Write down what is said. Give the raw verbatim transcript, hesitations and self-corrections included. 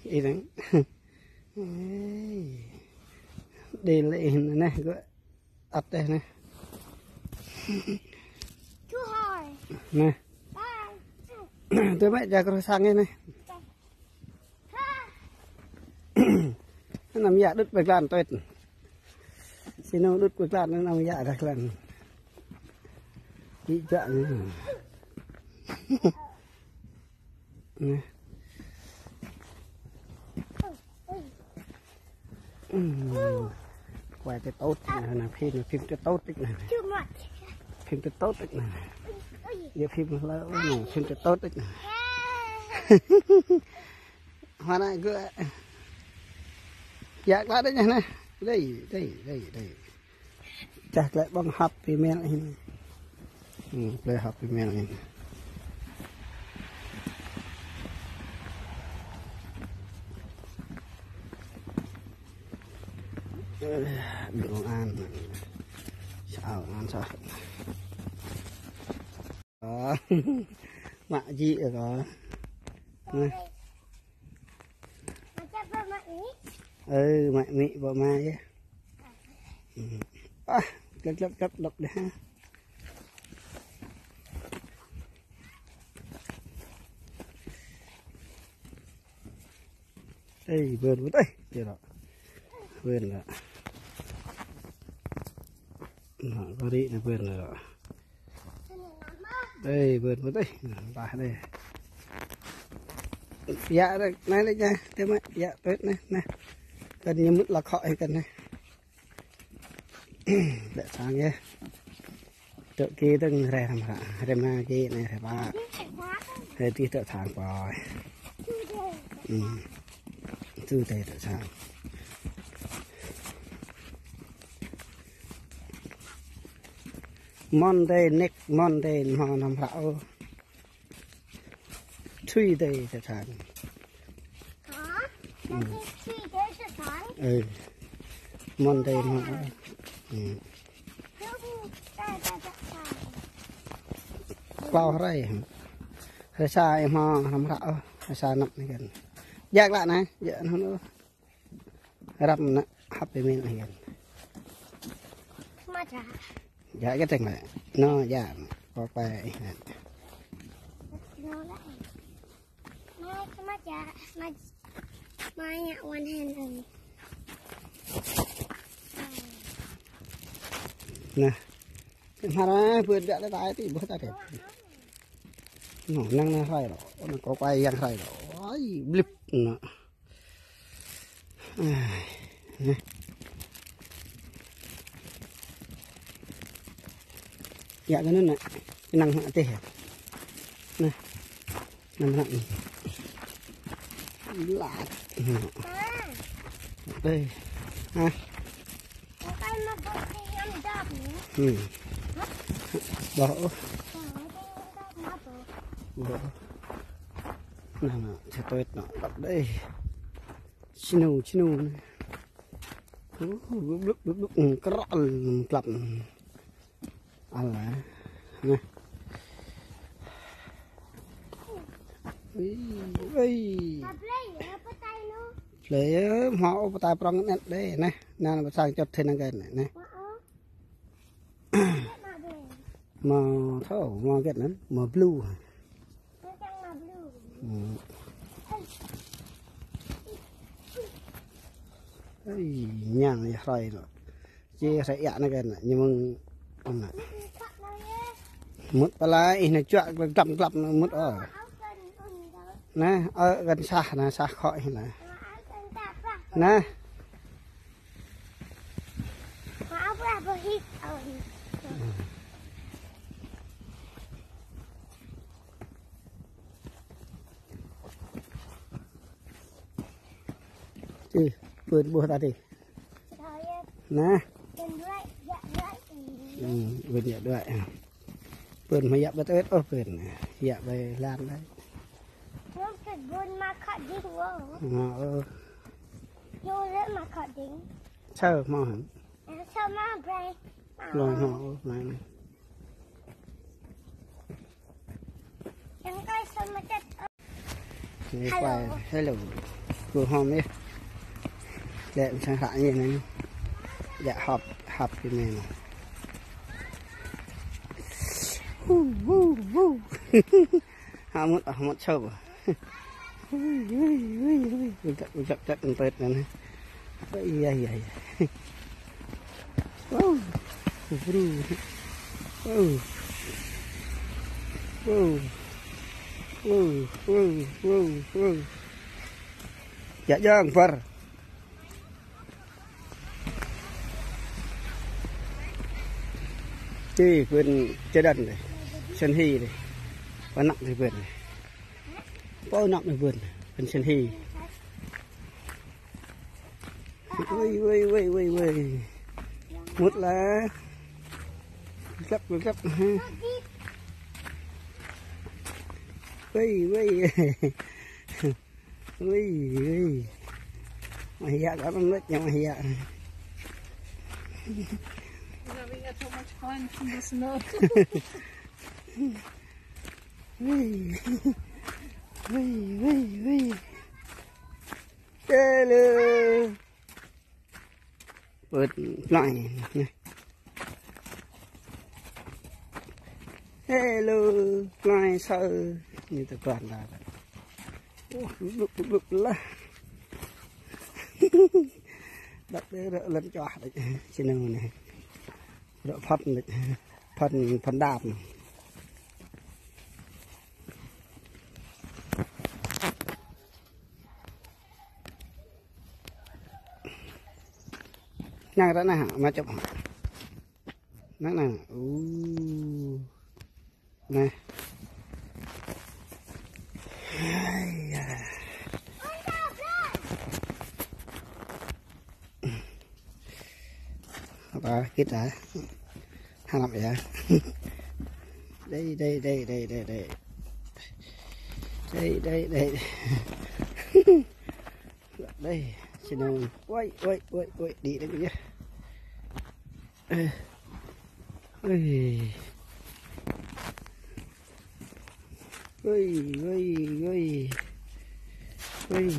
Ih, đang. Ê. Đi lễ nè, gua ăt teh nè. Too hard. Nè. Bye. Tui mẹ jak kru sang nè. Năm yă đut ƀơi glan tuet. Sinu đut ƀơi glan năm yă dah glan. Ih, jak nè. Nè. Ừm. Quay cái tốt nè, nè, phim, phim cái tốt tích nè. Too much. Phim cái tốt tích nè. Ui, ui. Giờ phim lơ nè, phim cái tốt tích nè. Hoa nè, gua. Yă klă đĕ nè. Đây, đây, đây, đây. Čah klĕ ƀơ̆ng hăp pơmel hin. Hmm, klĕ hăp pơmel hin. Ơ, ƀing công an. Sao công an sao? Ơ, mă jĭ kơ. Nè. Ơ, mă mĭ ƀô̆ mă yơh. Ơ, glăp, glăp, glăp, glăp đeh. Ê, bơn, bơn, ê, kìa đó. Bơn đó. Nó có đi nè, bơn đó. Ê, bơn, bơn, ê, bah đây. Yă, đây, nè, đây, nè, tui mă, yă, tui, nè, nè. Kăn ñu mŭt lŏk khŏk ih kăn nè. Dŏ sang yơh. Dŏ kê dơ̆ng rai hrăm hră, rai ma kê anai rai pă. Rai tih dŏ sang poi. Ư. Tui tih dŏ sang. Monday, next Monday, hmâo hrăm hră ôh. Three day at a time. Hả? Nó kêu three days at a time? Ê. Monday hmâo. Ê. Ơ, ơ, ơ, ơ, ơ. Klâo hrơi. Hrơi sa ih hmâo hrăm hră ôh. Hrơi sa anăp anai kăn. Djă klă anai, djă anŭn ôh. Răm anai, hăp pơmel anai kăn. Mă čă. Djă kơ tơ̆ng lĕ. Nô, djă. Kơ klĕ ih anai. Nô lĕ. Mă, mă čă, mă, mă yă one hand only. Nè. Kơ hmar anai, bươn djă tơ̆ tai tih, ƀuh ta tih. Nô, năng anai hrơi lŏ. Năng kơ klĕ yang hrơi lŏ. Ơi, blip anai. Ai, nè. Yă kơ anŭn nè. Năng hă tih. Nè. Năng hă. Lăt. Đây. Hă? Ư. Ƀô̆. Ƀô̆. Nè, nè, čơtơ̆t nè, đăp đeh. Sinu, sinu nè. Ư, blŭk, blŭk, blŭk, blŭk, ư, krăl, klăp. Al, nè. Ui, ui. Plei, ơ, hmâo pơtai prŏng anŭn đeh, nè. Năn pơsang čŏt thên năng kơ nè, nè. Mă thâo, mă gĕt anŭn, mă blue. Ư. Ơi, ñang yă hrơi lŏ. Či hrơi yă anai kăn, ñu mơ̆ng anai. Mŭt pơlai, ih anai čuă glăm glăm mŭt ôh. Nè, ơ, kăn sah, nè, sah khŏk ih anai. Nè. Či, bươn ƀuh ta tih. Nè. Ư, bươn yă đuaĭ. Bươn hmâo yă ƀơi tơ̆t ôh bươn. Yă ƀơi lan đơi. Bươn mă khŏk ding ôh. Ơ. Ñu lĕ mă khŏk ding. Sao hmâo hă? Sao hmâo brei. Lŏng hmâo ôh, anai. Yang kai sao mă tơ̆t. Hello. Hello. Kơ hôm yơh. Lĕ sang hră ñu anai. Djă hăp, hăp kơ mĕ anai. Hu, hu, hu. Hă mŭt, hă mŭt sâu. Ui, ui, ui, ui. Ui, ui, ui, ui, ui. Ui, ui, ui, ui. Ui, ui, ui, ui. Wow. Wow. Wow. Wow, wow, wow, wow. Djă djơ̆ng pơr. Ti pơ̆n čơđăn dih. Sân hi dih. Pơnăk dih pơ̆n. Pơnăk dih pơ̆n. Pơ̆n sân hi. Ui, ui, ui, ui, ui. Mŭt lah. Găp, găp. Ui, ui. Ui, ui. Mă hiăk, apa mŭt yang mă hiăk. We're having so much fun in the snow. Ui. Ui, ui, ui. Hello. Pơ̆t plơi anai. Hello, plơi sơ. Ñu tơguan đa. Ôh, blŭk, blŭk, blŭk lah. Đăp đơi rơ̆ lăn čuah đĕč. Sĭt nao anai. Rơ̆ phŏn đĕč. Phŏn, phŏn đap. Năng ră anai hă, mă čŏp hă. Năng, năng. Ư. Anai. Ai da. Apa kita? Harap ya. Đây, đây, đây, đây, đây, đây. Đây, đây, đây. Đây, sĭt nao. Ui, ui, ui, ui, đi đây nhá. Ui. Ui, ui, ui. Ui.